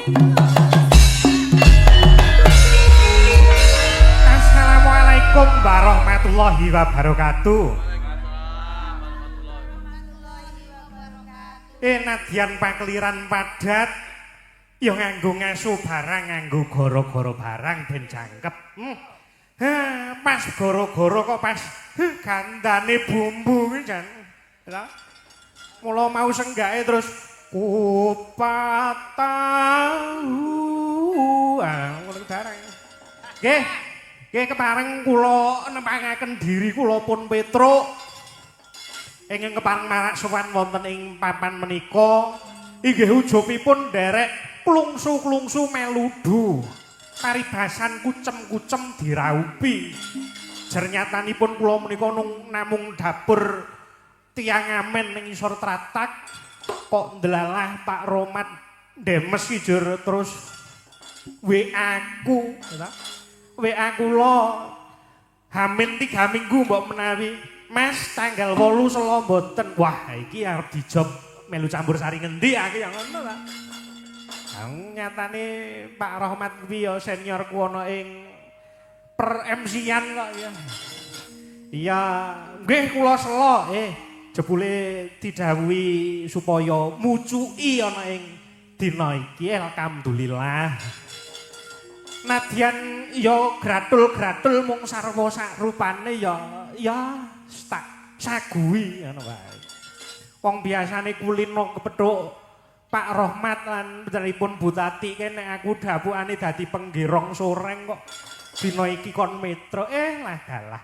Assalamualaikum warahmatullahi wabarakatuh. Nadyan pakeliran padat ya nganggo ngasu barang, nganggo goro-goro barang ben jangkep. Pas goro-goro kok pas gandane bumbu kuwi jan. Lha mula mau senggake terus kupat tahu. Ah, ngono barang. Nggih. Nggih kepareng kula nempangaken diri kula pun Petruk. Ingkang kepareng marak sowan wonten ing papan menika inggih ujubipun nderek klungsu-klungsu meludu. Paribasan kucem-kucem diraupi. Jernyatanipun kula menika namung dapur tiyang amen ning isor tratak kok ndelalah Pak Romat ndemes ki jur terus WA ku, WA kula hamin 3 minggu mbok menawi Mas tanggal 8 selo mboten. Wah, iki arep dijob melu campur sari ngendi aku ya ngono ta. Nyatane Pak Rohmat kuwi ya seniorku ana ing per MC-an kok ya. Iya, nggih kula selo. Jebule didhawuhi supaya mucuki ana ing dina iki, alhamdulillah. Nadyan ya gratul-gratul mung sarwa sakrupane ya ya tak saguhi ngono wae. Wong biasane kulino kepethuk Pak Rohmat lan putranipun Bu Tati kene aku dapukane dadi penggerong soreng kok dina iki kon metro lah dalah.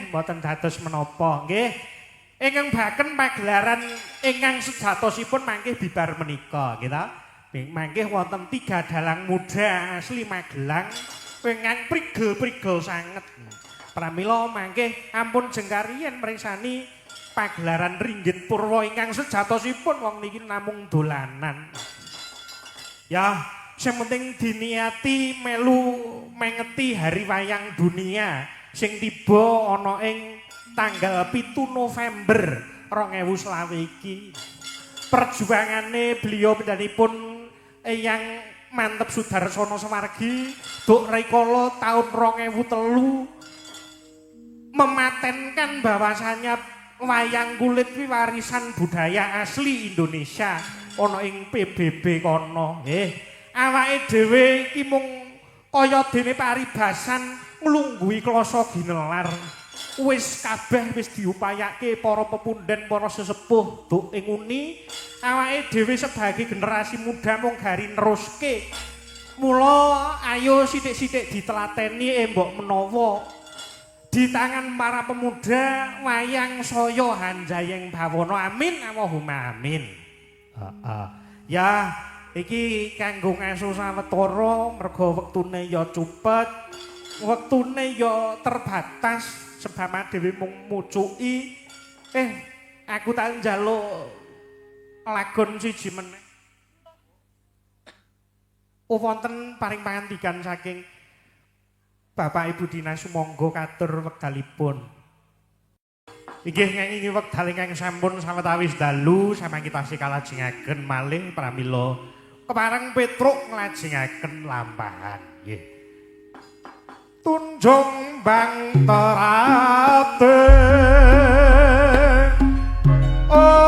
Mboten dados menapa nggih. Ingkang baken pagelaran ingkang sejatosipun mangke bibar menika nggih ta. Mangke wonten 3 dalang muda asli Magelang ingkang prigel-prigel sanget. Pramila mangke ampun jengkariyen mriksani pagelaran Ringgit Purwa ingkang sejatosipun wong niki namung dolanan. Ya, sing penting diniati melu mengeti Hari Wayang Dunia sing tiba ana ing tanggal 7 November 2020 iki. Perjuangane beliau pindhanipun Eyang Manteb Sudarsono Sewargi duk rikala taun 2003 mematenkan bahwasanya wayang kulit kuwi warisan budaya asli Indonesia ana ing PBB kono. Nggih, awake dhewe iki mung kaya dene paribasan nglungguhi klasa ginelar. Wis kabeh wis diupayake para pepunden, para sesepuh duk ing uni. Awake dhewe sebagai generasi muda mung gari neruske. Mula ayo sithik-sithik ditelateni mbok menawa di tangan para pemuda wayang saya hanjayeng bawana. Amin Allahumma amin. Heeh. Ya, iki kanggo ngaso sawetara mergo wektune ya cupet, wektune ya terbatas sebab dhewe mung mucuki. Aku tak njaluk lagon siji meneh. Oh, wonten paring pangandikan saking Bapak Ibu Dinas, sumangga katur wekdalipun. Inggih ngengingi wekdal ingkang sampun sawetawis dalu samangke tasih kalajengaken malih pramila kepareng Petruk nglajengaken lampahan. Nggih. Tunjung bang terate. Oh.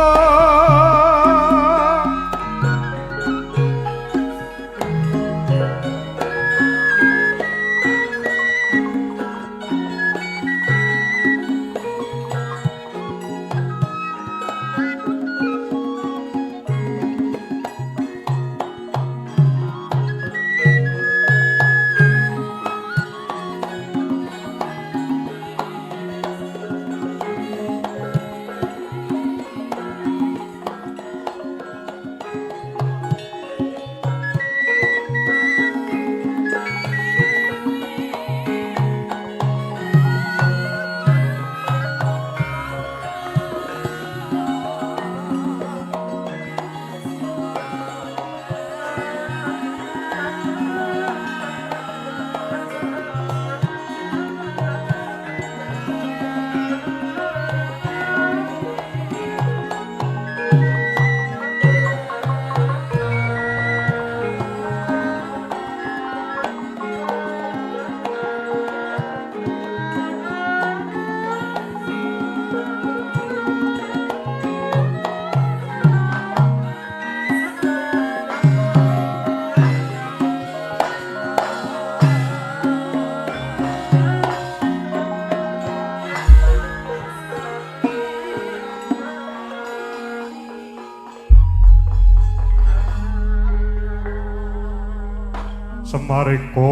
Semarika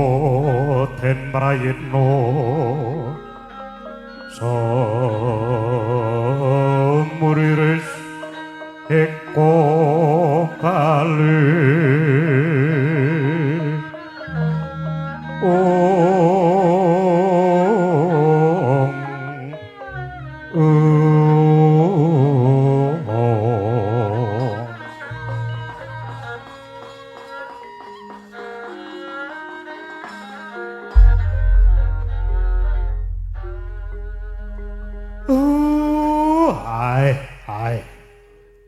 den prayitna samuriris eka kali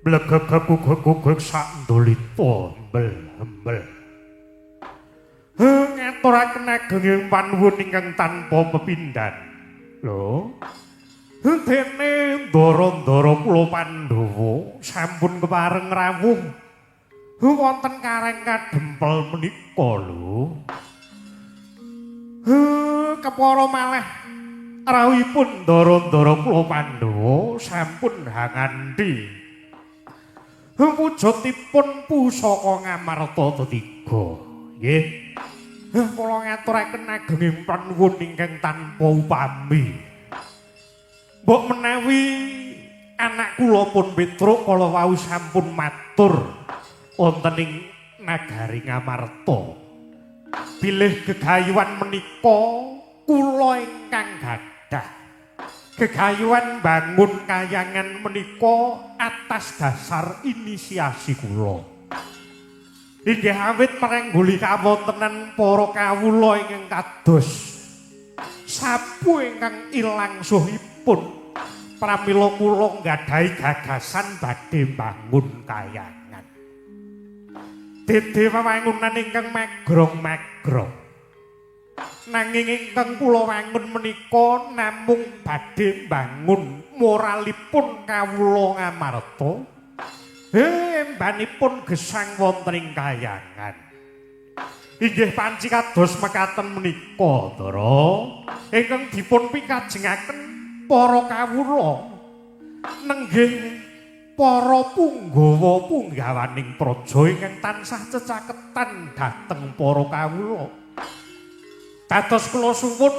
Blegegegugegugeg sak ndolita embel-embel. Ngaturaken agenging panuwun ingkang tanpa pepindhan. Lho. Dene ndara-ndara kula Pandhawa sampun kepareng rawuh wonten Karang Kadempel menika lho. Kepara malih rawuhipun ndara-ndara kula Pandhawa sampun hanganthi wujudipun pusaka Ngamarta tetiga. Nggih. Kula ngaturaken agenging panuwun ingkang tanpa upami. Mbok menawi anak kula pun Petruk kala wau sampun matur wonten ing nagari Ngamarta. Bilih gegayuhan menika kula ingkang gadah. Gegayuhan bangun kayangan menika atas dasar inisiasi kula. Inggih awit merengguli kawontenan para kawula ingkang kados sapu ingkang ilang suhipun pramila kula nggadahi gagasan badhe bangun kayangan. Dede wewangunan ingkang magrong-magrong. Nanging ingkang kula wangun menika namung badhe mbangun moralipun kawula Ngamarta. Embanipun gesang wonten ing kayangan. Inggih panci kados mekaten menika, Ndara, ingkang dipun pikajengaken para kawula nenggih para punggawa punggawaning praja ingkang tansah cecaketan dhateng para kawula. Dados kula suwun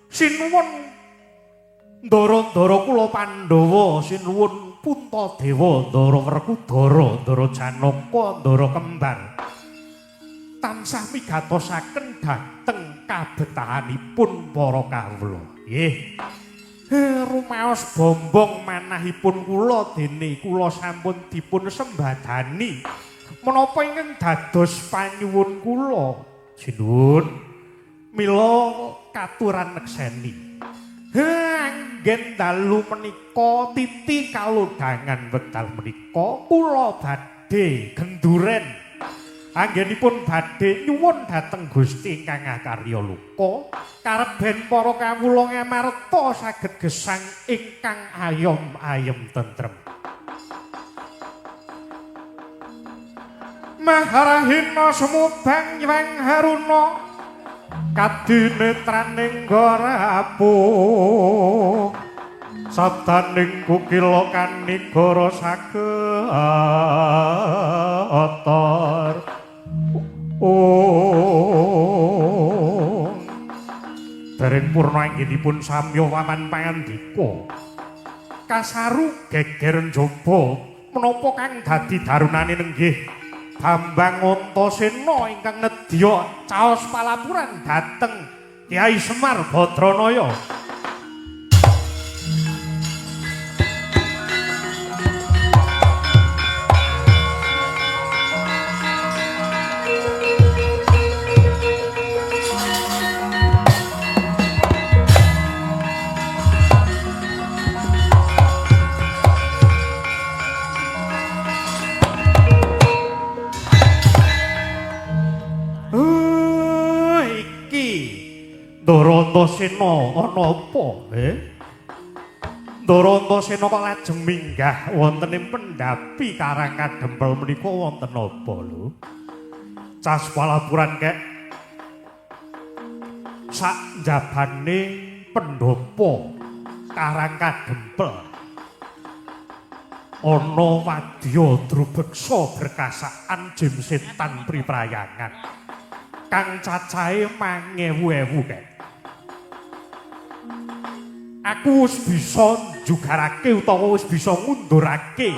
sinuwun ndara-ndara kula Pandhawa, sinuwun Puntadewa, Ndara Werkudara, Ndara Janaka, Ndara Kembar tansah migatosaken dhateng kabetahanipun para kawula. Nggih. Rumaos bombong manahipun kula dene kula sampun dipun sembadani menapa ingkang dados panyuwun kula. Sinuwun. Mila katuran nekseni. Anggen dalu menika titi kalodhangan wekdal menika kula badhe genduren. Anggenipun badhe nyuwun dhateng Gusti ingkang akarya loka kareben para kawula Ngamarta saged gesang ingkang ayom ayem tentrem. Maharahina sumubang Hyang Haruna kadinetraning gorapu sabdaning kukila kanigara sagetor dereng purna anggenipun samya waman pangandika kasaru geger njaba menapa kang dadi darunane nenggih Bambang Antasena ingkang nedya caos palapuran dhateng Kyai Semar Badranaya. Ndara Antasena ana apa? Ndara Antasena kok lajeng minggah wonten ing pendhapi Karang Kadempel menika wonten apa lho? Cas palapuran kek sak njabane pendhapa Karang Kadempel ana wadya drubeksa berkasaan jim setan priprayangan. Kang cacahe mangewu-ewu kae. Aku wis bisa njugarake utawa wis bisa ngundurake.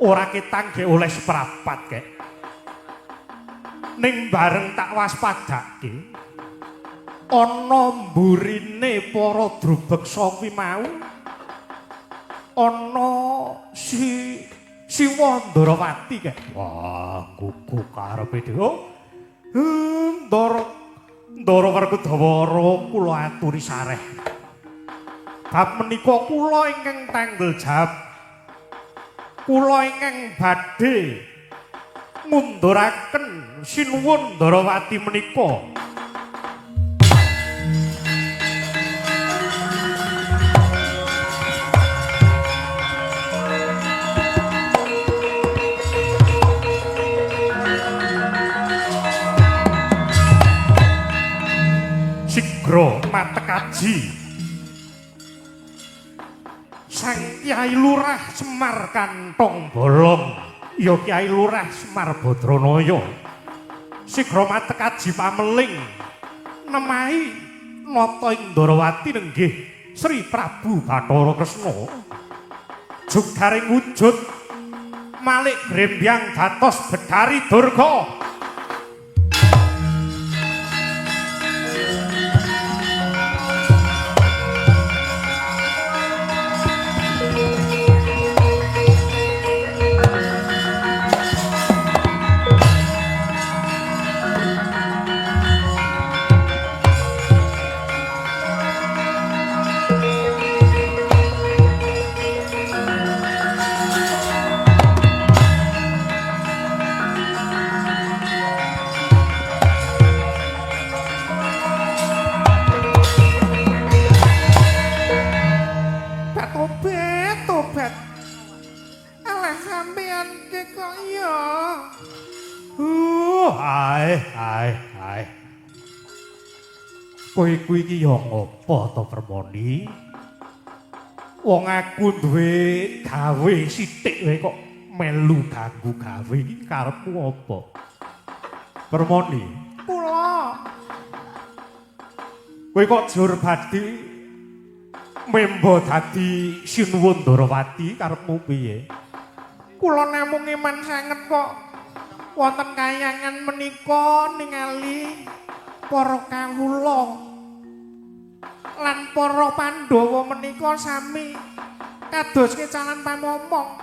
Ora ketang ge oleh seprapat kae. Ning bareng tak waspadake ana mburine para drubeksa kuwi mau ana si Siwa Ndarawati kae. Wah, gugu karepe dhewe. Ndara Ndara Werkudara kula aturi sareh. Bab menika kula ingkang tanggel jawab. Kula ingkang badhe ngunduraken Sinuwun Ndarawati menika. Sigra matekaji Sang Kyai Lurah Semar Kantong Bolong, ya Kyai Lurah Semar Badranaya. Sigra matekaji pameling nemahi nata ing Ndarawati nenggih Sri Prabu Bathara Kresna. Jugaring wujud malik grembyang dados Bedari Durga. Ae. Kowe kuwi iki ya ngopo to, Permoni? Wong aku duwe gawe sithik wae kok melu ganggu gawe iki karepmu apa? Permoni, kula. Kowe kok jur badhe membo dadi Sinuwun Ndarawati karepmu piye? Kula namung eman sanget kok wonten kayangan menika ningali para kawula lan para Pandhawa menika sami kados kecalan pamomong.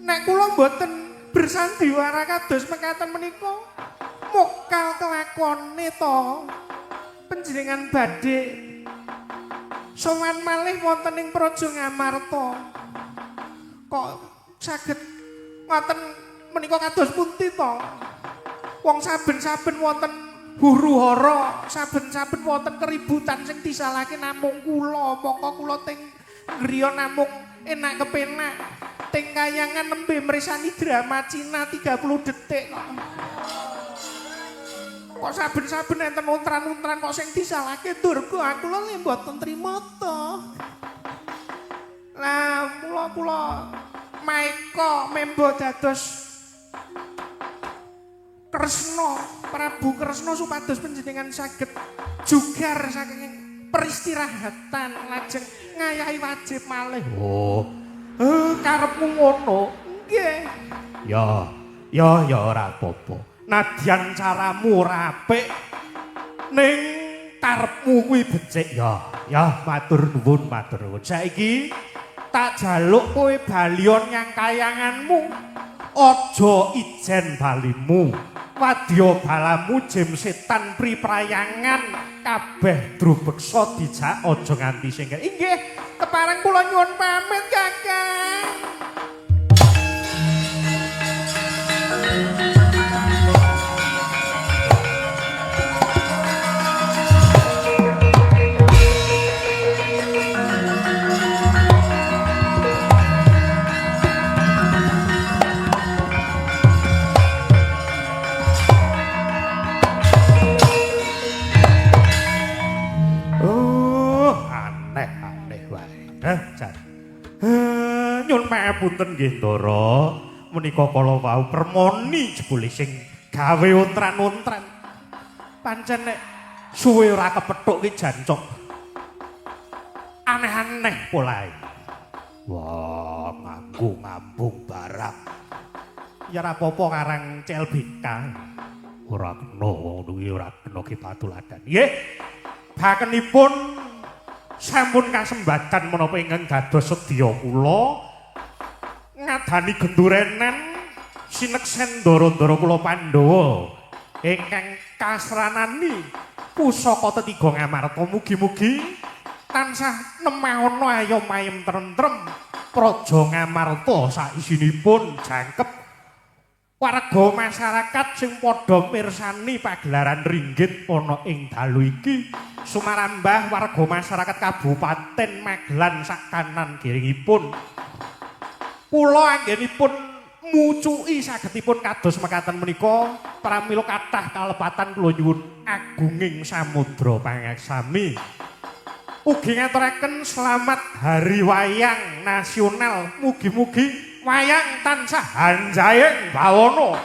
Nek kula mboten bersandiwara kados mekaten menika mokal kelakone to panjenengan badhe sowan malih wonten ing Praja Ngamarta. Kok saged ngoten menika kados pundi to? Wong saben-saben wonten huru-hara, saben-saben wonten keributan sing disalahke namung kula, mongko kula teng griya namung enak kepenak. Teng kayangan nembe mresani drama Cina 30 detik kok. Kok saben-saben enten untran-untran kok sing disalahke Durga, aku lho mboten trima to. Lah mula kula maeka membo dados Kresna, Prabu Kresna supados panjenengan saged jugar saking peristirahatan lajeng ngayahi wajib malih. Oh. Karepmu ngono? Nggih. Ya, ya ya ora apa-apa. Nadyan caramu ora apik ning karepmu kuwi becik ya. Ya matur nuwun, matur nuwun. Saiki tak jaluk kowe balion nyang kayanganmu. Aja ijen balimu. Wadya balamu jem setan priprayangan kabeh drubeksa dijak aja nganti sing. Inggih, kepareng kula nyuwun pamit, Kakang. Nyun pangapunten nggih Ndara, menika kala wau Permoni jebule sing gawe untran-untran. Pancen nek suwe ora kepethuk ki jancuk. Aneh-aneh polahe. Wah, nganggo ngambung barang. Ya ora apa-apa karang CLBK. Ora kena wong kuwi ora kena ki patuladan. Nggih. Bakenipun sampun kasembatan menapa ingkang dados sedya kula ngadani gendurenan sineksen ndara-ndara kula Pandhawa ingkang kasranani pusaka tetiga Ngamarta, mugi-mugi tansah nemahana ayom ayem tentrem praja Ngamarta saisinipun, jangkep warga masyarakat sing padha mirsani pagelaran ringgit ana ing dalu iki, sumarambah warga masyarakat Kabupaten Magelang sak kanan kiringipun. Kula anggenipun mucuki sagetipun kados mekaten menika, pramila kathah kalepatan kula nyuwun agunging samudra pangaksami. Ugi ngaturaken selamat Hari Wayang Nasional. Mugi-mugi wayang tansah hanjayeng bawana.